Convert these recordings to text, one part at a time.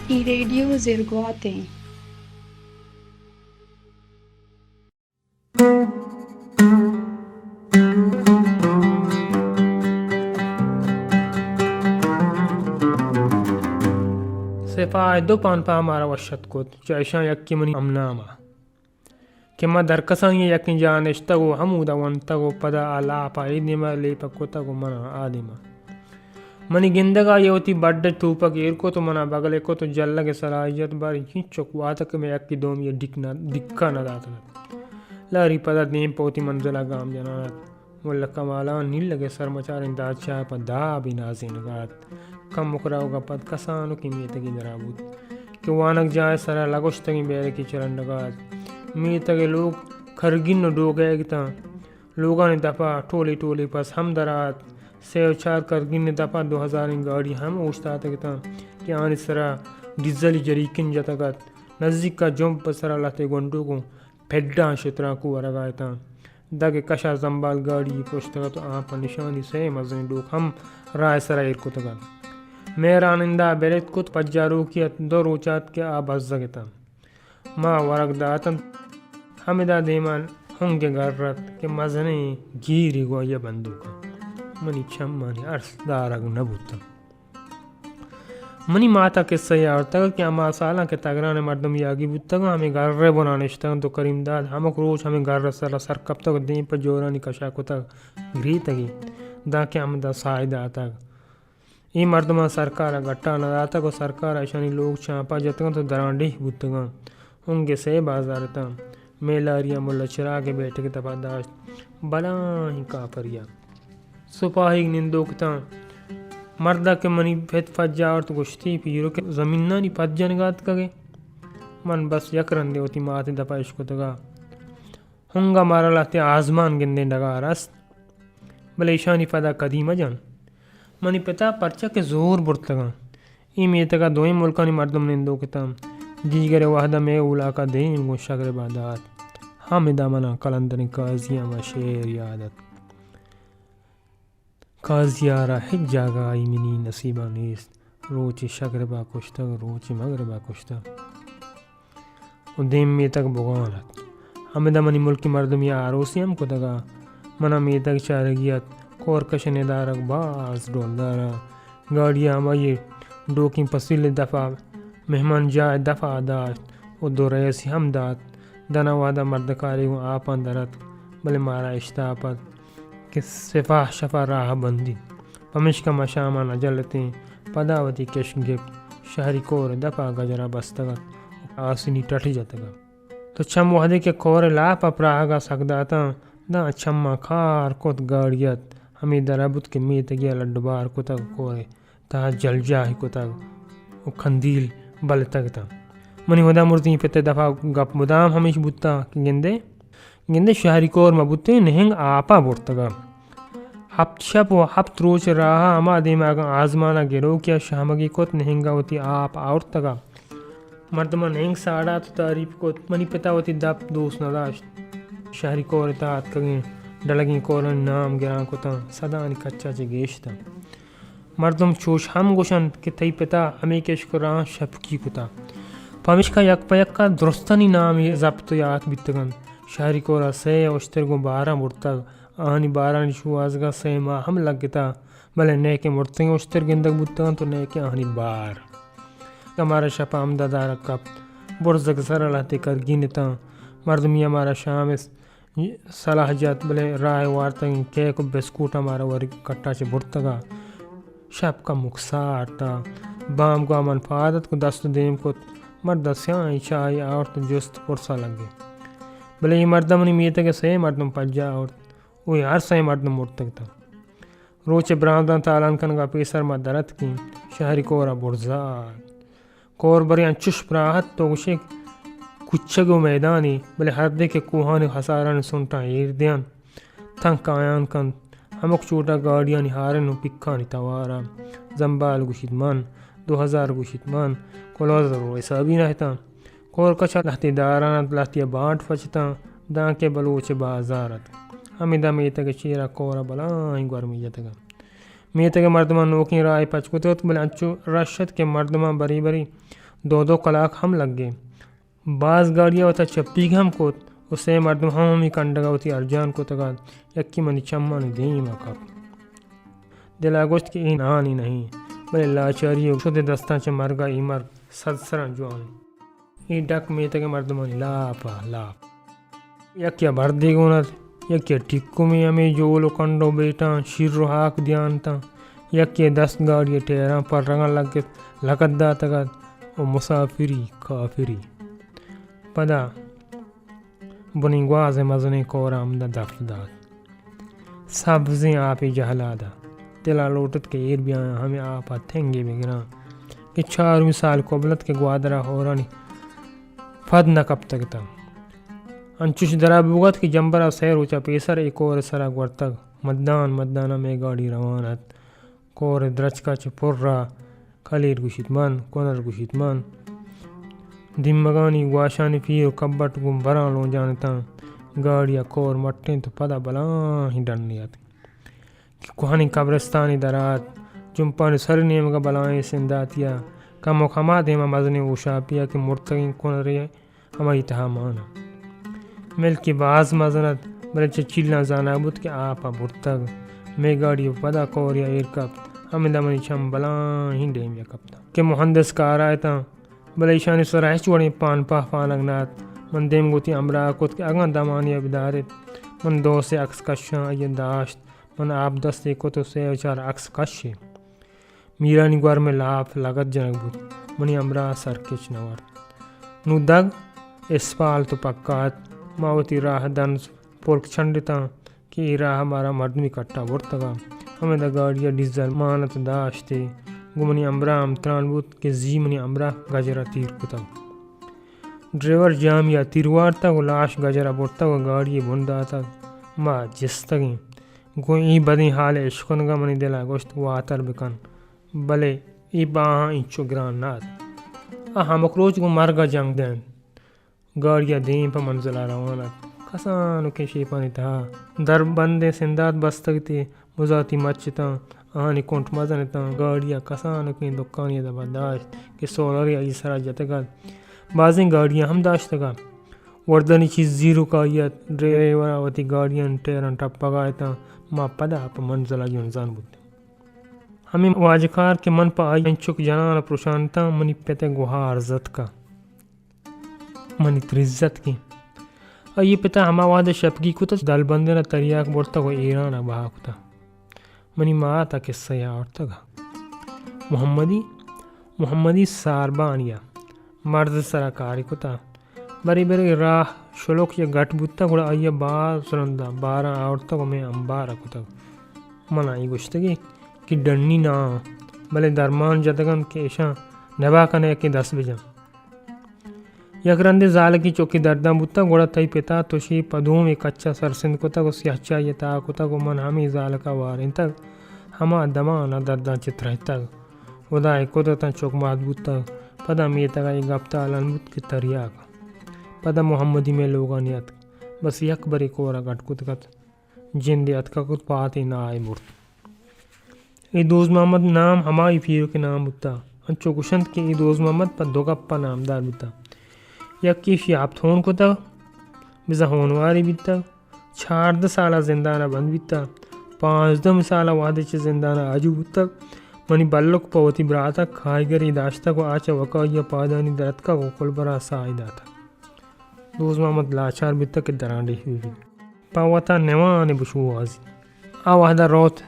اے ریڈیو زرگوات ایں۔ سپاہ ءِ دو پانپہ مارا وش اتک کت، چہ اشاں یکے منی ہمنام ءَ۔ کہ ما درکسانی یکیں جاہ ءَ نشتگ ءُ ہمودا ونتگ ءُ پدا آ لاپ ءَ اے دیم ءَ لیپگ کتگ ءُ من ءَ آ دیم ءَ۔ منی گندگ ءَ آئی ءَ وتی بڈ ءِ ٹوپگ ایر کت ءُ من ءَ بگل ءَ کت ءُ جلگ ءِ سرا آئی ءَ باریں چینچک واتک کہ مئے یکے دومی ءَ ڈک نہ، ڈکا نہ داتگ ات۔ لاری پدا دیم پہ وتی منزل ءَ گام جنان ات۔ ملا کمالان نیلگ ءِ سرمچاریں دادشاہ ءَ پہ دابے نازینگ ءَ ات۔ کمک روگ ءَ پد کسانکیں میتگے درا بوت کہ وانگجاہ ءِ سرا لگوشتگیں بیرکے چرندگ ءَ ات۔ میتگ ءِ لوگ کرگین ءُ ڈوک ئیگ اتاں۔ لوگانی دپ ءَ ٹولے ٹولے پس ہم درا ات۔ سے ءُ چار کرگین ءِ دپ ءَ دو ہزاریں گاڑی ہم اوشتاتگ اتاں کہ آنی سرا ڈیزلی جریکن جتگ ات۔ نزیک ءَ جمپ ءِ سرا لہتے گونڈو گوں پڈاں شترانکو ورگ ءَ اتاں۔ دگ ءِ کش ءَ زمبال گاڑی پرشتگ ات ءُ آ پہ نشانی سئے مزنیں ڈوک ہم راہ ءِ سرا ایر کتگ ات۔ مئے رانندہ ءَ بلیت کت، پجاروکے ات، دو روچ ات کہ آ بزگ اتاں۔ ما ورگ داتنت۔ ہمدا دیما ہنگے گر ات کہ مزنیں گیرے گوں آئی ءَ بندوک ات۔ منی چمانی ارس دارگ نہ بوتنت۔ منی مات ءَ کسہ یے آورتگ کہ ہما سالاں کہ تگران ءِ مردم یاگی بوتگ، ہمے گر ءِ بنا نشتگ انت ءُ کریم داد ہمک روچ ہمے گر ءِ سرا سر کپتگ ءُ دیم پہ جورانی کشا کتگ گریتگ ئے، دانکہ ہمدا ساہ داتگ۔ اے مردماں سرکار ءَ گٹا نہ داتگ ءُ سرکار ءَ اشانی لوگ چاپا جتگ انت ءُ درانڈیھ بوتگ انت۔ ہنگے سئے بازار اتاں۔ مئے لاری ءَ ملا چراگ ءِ بیٹگ ءِ دپ ءَ داشت۔ بلاہیں کاپرے ءَ سپاہیگ نندوک اتاں۔ مرد ءَ کہ منی پت پجا آورت گوشتی، پیرک ءِ زمینانی پد جنگ ءَ اتکگ ئے۔ من بس یک رندے وتی مات ءِ دپ ءَ اشکتگ ءَ۔ ہنگا مارا لہتے آزمان گندیں ڈگار است، بلے ایشانی پدا کدی مجن۔ منی پتا پرچا کہ زور برتگاں۔ اے میتگا دوئیں ملکانی مردم نندوک اتاں۔ دیگر وہدا مئے اولاکا دیم گوں شگربا دات۔ ہمدا منا کلندریں قاضی ءِ ہما شعر یاد ات۔ قاضی ءَ را ہچ جاگہ ایمنی نصیبا نیست۔ روچے شگربا کشتگ، روچے مگربا کشتگ۔ و دیم میتگ بگان ات۔ ہمدا منی ملکی مردمی آروسی ہم کتگ ء۔ منا میتگ چارگی ات۔ کورکش ء ندارگ باز ڈولدار ات۔ گاڑی ء ہمائی ڈوکیں پسیل ء دپ ء مہمان جاہ ء دپ ء داشت و دو ریسی ہم دات۔ داں وہد ء مردکارے گوں آپاں در اتک، بلے مارا اشتاپ ات کہ سپاہ شپ ء راہ بندیت۔ پمیشکا ما شام ء نہ جلتیں۔ پدا وتی کشک گپت، شہری کور ء دپ ء گجر ء بستگ ات و آسنی ٹٹ جتگ ات۔ تو چم وہدے کہ کور ء لاپ ء پراہگ ء سک داتاں، داں چماں کار کت گاڑی ات۔ ہمے در ء بوت کہ میتگی ء لڈ بار کتگ، کور ء تہا جلجاہی کتگ و کندیل بلتگ اتاں۔ منی ہدا مرزی پت ء دپ ء گپ مدام ہمیش بوتاں کہ گندے، گندے شہری کور مہ بوتیں، نہنگ آپ ء برتگ ء۔ ہپت شپ و ہپت روچ ء راہ ء ہما دیم ء اگاں آزمان ء گروکی ء شہمگی کت، نہنگ ء وتی آپ آورتگ ء۔ مردماں نہنگ ساڑات و تعریف کت۔ منی پت ء وتی دپ دوست نہ داشت۔ شہری کور ء تہا اتکگیں ڈلگیں کورانی نام گران کتاں، سدانی کچ ء چہ گیشتاں۔ مردم چوش ہم گوشنت کہ تئی پت ء ہمے کشک ء راہ شپکی کتہ۔ پمیشکا یک پہ یک ء درستانی نام ضبط و یات بیتگ انت۔ شہری کور ء سئے اشتر گوں باراں برتگ۔ آہانی بارانی شوہازگ ء سئے ماہ ہم لگتہ، بلے نئے کہ مرتگیں اشتر گندگ بوتگ انت و نئے کہ آہانی بار۔ ہمارا شپ ء ہمدا دارگ کپت۔ برزگ سر ء لہتے کرگین اتاں۔ مردمی ء مارا شام ء سلاہ جت، بلے راہ ء وارتگیں کیک و بسکوٹ ء مارا وری کٹا چہ برتگ ء شپ کمک سارت ء بام گوا من پاد اتک و دست و دیم کت۔ مرد ء سیاہیں چاہے آورت و جست پرسا لگت۔ بلے اے مردم منی میتگ ء سئے مردم پجا آورت و اے ہر سئے مردم مرتگ اتاں۔ روچ ء برانزاں تالان کنگ ء پیسر ما در اتکیں۔ شہری کور ء برزا ات۔ کوربرے انچش پراہ ات، تو گوشے کوچگ و میدانے، بلے ہردے کہ کوہانی ہسارانی سنٹاں ایر دیان، تنک آیان کنت، ہمک چوٹا گاڑیانی ہارن و پکانی توارا، زمبال گوشیت من، دو ہزار گوشیت من، کلوزر و حسابی نہ اتاں۔ کورکش ء لہتے داران ات، لہتے ء بانٹ پچ اتاں، دانکہ بلوچ ء بازار ات۔ ہمدا میتگ ء چیرا کور ء بلاہیں گورمے جتگ ات۔ میتگ ء مردماں نوکیں راہے پچ کتگ ات، بلے انچو رش ات کہ مردماں برے برے دو دو کلاک ہم لگے۔ باز گاڑی ءَ وتا چپیگ ہم کت و سے مردم ہم ہمے کنڈگ ءَ وتی ارجان کتگ ات، یکے منی چمانی دیم ءَ کپت۔ دل ءَ گوشت کہ اے نانی نہ ایں، بلے لاچاری ءُ شد ءِ دستاں چہ مرگ ءَ اے مرگ صد سراں جوان ایں۔ اے ڈک میتگ ءِ مردمانی لاپ ءَ لاپ۔ یکے ءَ بردے گون ات، یکے ءَ ٹکمی ہمے جول ءُ کنڈ ءُ بیٹاں شیر ءُ ہاک دیان اتاں، یکے ءِ دست گاڑی ءِ ٹیراں پرگاں لگت، لگت داتگ ات ءُ مسافری کافری۔ پدا بنی گواز ءِ مزنیں کور ءَ ہمدا دپ دات۔ سبزیں آپے جہلاد ءَ دل ءَ لوٹت کہ ایر بیایاں، ہمے آپ ءَ تنگے بگراں کہ چارمی سال قبل ات کہ گوادر ءَ ہورانی پد نہ کپتگ اتاں۔ انچش درا بوگ ءَ ات کہ جمبر ءَ سئے روچ ءَ پیسر اے کور ءِ سرا گورتگ۔ مدان مدان ءَ مئے گاڑی روان ات۔ کور ءِ درچک ءَ چہ پر ءَ کلیر گوشیت من، کنر گوشیت من۔ دیمگانی گواشانی پیر ءُ کبٹ گوں براں لونجان اتاں۔ گاڑی ءَ کور مٹینت ءُ پدا بلاہیں ڈنے اتک کہ کوہنیں قبرستانے درا ات۔ جمپانی سری نیمگ ءَ بلاہیں سنداتے ءَ کموک ہما دیم ءَ مزنیں ہوشاپے ءَ کہ مرتگیں کنرے ہمائی تہا مان ات۔ ملکے باز مزن ات، بلے چہ چیلاں زانگ بوت کہ آپ ءَ برتگ۔ مئے گاڑی ءَ پدا کورے ءَ ایر کپت، ہمدا منی چم بلاہیں ڈیمے ءَ کپتاں کہ مہندس کار ءَ اتاں، بلے ایشانی سرا ہچ وڑیں پان پہ پانگ نہ ات۔ من دیم گوں وتی ہمراہ ءَ کت کہ اگاں دمانے ءَ بداریت، من دو سے عکس کشاں۔ آئی ءَ داشت۔ من آپ دستے کت ءُ سے ءُ چار عکس کش ایں۔ میرانی گورم ءِ لاپ لگت جنگ بوت۔ منی ہمراہ ءَ سرکچ نہ ورت۔ نوں دگ اسپالت ءُ پکا ات۔ ما وتی راہ ءِ دنز پلک چنڈتاں کہ اے راہ ءَ مارا مردمی کٹ ءَ برتگ ءَ۔ ہمدا گاڑی ءَ ڈیزل مان ات ءُ داشت ئے۔ گوں منی ہمراہ ہم تران بوت کہ زی منی ہمراہ گجر ءَ تیر کتگ۔ ڈرائیور جامی ءَ تیر وارتگ ءُ لاش گجر ءَ برتگ ءُ گاڑی ءَ بن داتگ۔ ما جستگ ایں۔ گوں اے بدیں حال ءِ اشکنگ ءَ منی دل ءَ گوشت واتر بکن، بلے اے پہ آہاں اینچو گران نہ ات۔ آ ہمک روچ گوں مرگ ءَ جنگ دئینت۔ گاڑی ءَ دیم پہ منزل ءَ روان ات۔ کسانکیں شیپانی تہا دربندیں سندات بستگ اتی، مزاتی مچ اتاں، آہانی کنٹ مزن اتاں۔ گاڑی ءَ کسانکیں دکانی ءِ دپ ءَ داشت کہ سولرے آئی ءِ سرا جتگ ات۔ بازیں گاڑیاں ہم داشتگ ات۔ وردنی چیز زیروک آئی ات۔ ڈرائیور ءَ وتی گاڑیانی ٹیراں ٹپگ ءَ اتاں۔ ما پدا پہ منزل ءَ جنزان بوتیں۔ ہمے واجکار کہ من پہ آئی انچک جنان ءَ پرشانتاں، منی پت ءِ گہار زتک ءَ منی ترس زتکیں۔ آئی ءِ پت ءَ ہما وہد ءَ شپگی کت ءُ دلبندین ءَ تریاک برتگ ءُ ایران ءَ بہا کتگ۔ منی مات ءَ کسہ ءَ آورتگ۔ محمدی، محمدی ساربانی ءَ مرد ءِ سرا کارے کتگ۔ برے برے راہ شلوک یا گٹ بوتگ، گڑا آئی ءَ باز رند ءَ باراں آورتگ ءُ مئے امبار ءَ کتگ۔ من ءَ اے گوشتگی کہ ڈنی نہ آں، بلے درمان جتگ انت کہ اشاں نبا کن ءَ یکے دست بجن۔ یک رندے زالکی چکے درداں بوتگ، گڑا تئی پت ءَ تشے پہ دومی کچ ءَ سرسند کتگ ءُ سیاہ چاہی ءَ تہا کتگ ءُ من ہمے زالک ءَ وارینتگ۔ ہما دمان ءَ درداں چہ ترہتگ۔ ہدا ءِ قدرتاں چک مات بوتگ۔ پدا میتگ ءَ اے گپ تالان بوت کہ تریاک۔ پدا محمدی مئے لوگ ءَ نیاتک۔ بس یک برے کور ءَ گٹ کتگ ات۔ جندے اتکگ ات، پاتے ناہ ءَ برت۔ اے دوست محمد نام ہمائی پیرک ءِ نام بوتگ۔ انچو گوشنت کہ اے دوست محمد پہ دو گپ ءَ نامدار بوتگ۔ یکے ایشی ءَ ہپت ہون کتگ، بزاں ہونوارے بیتگ۔ چاردہ سال ءَ زندان ءَ بند بیتگ۔ پانزدہمی سال ءَ وہدے چہ زندان ءَ آجو بوتگ، منی بلک پہ وتی برات ءَ کاریگرے داشتگ ءُ آ چہ وکائی ءَ پادانی در اتکگ ءُ کلبر ءَ ساہی داتگ۔ دوست محمد لاچار بیتگ کہ درانڈیھ بہ بیت۔ پہ وتا نوان ءَ بشوہازی۔ آ وہدا روت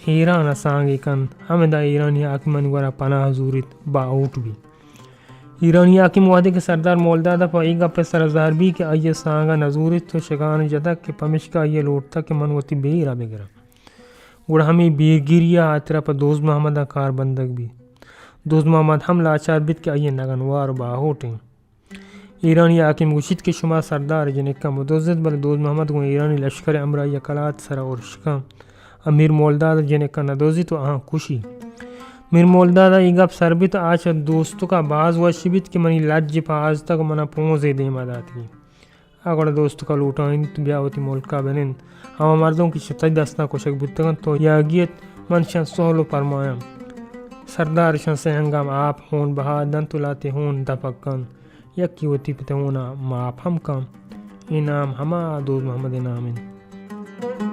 ایران ءَ سانگے کنت، ہمدا ایرانی حاکمانی گورا پناہ زوریت، باہوٹ بی۔ ایرانی حاکم وہدے کہ سردار مولداد ءَ پہ اے گپ ءِ سرا زہر بی کہ آئی ءَ سانگ ءَ نہ زوریت ءُ شگان جتگ کہ پمشکا آئی ءَ لوٹتگ کہ من وتی بیر ءَ بگراں، گڑا ہمے بیرگیری ءِ ہاترا پہ دوست محمد ءَ کار بندگ بی۔ دوست محمد ہم لاچار بیت کہ آئی ءِ نگن وار ءُ باہوٹ انت۔ ایرانی حاکم گوشیت کہ شما سردار ءِ جنکاں بدزیت، بلے دوست محمد گوں ایرانی لشکر ءِ ہمراہی ءَ کلات ءِ سرا ارش کنت ءُ میر مولداد ءِ جنکاں نہ دزیت ءُ آہاں کشی۔ میر مولداد ءَ اے گپ سر بیت، آ چہ دوستک ءَ باز وش بیت کہ منی لج پہازتگ ءُ من ءَ پونزے دیم ءَ داتگی۔ آ گڑا دوستک ءَ لوٹائینت، بیا وتی ملک ءَ بنند۔ ہما مردم کہ چہ تئی دستاں کشگ بوتگ انت، تو یاگی ات، من شان سہل ءُ پرمایاں۔ سردار اشاں سئے ہنگام آپ ہون بہا دنت و لہتے ہون دپگ کنت۔ یکے وتی پت ءِ ہون ءَ معاف ہم کنت۔ اے نام ہما دوست محمد ءِ نام انت۔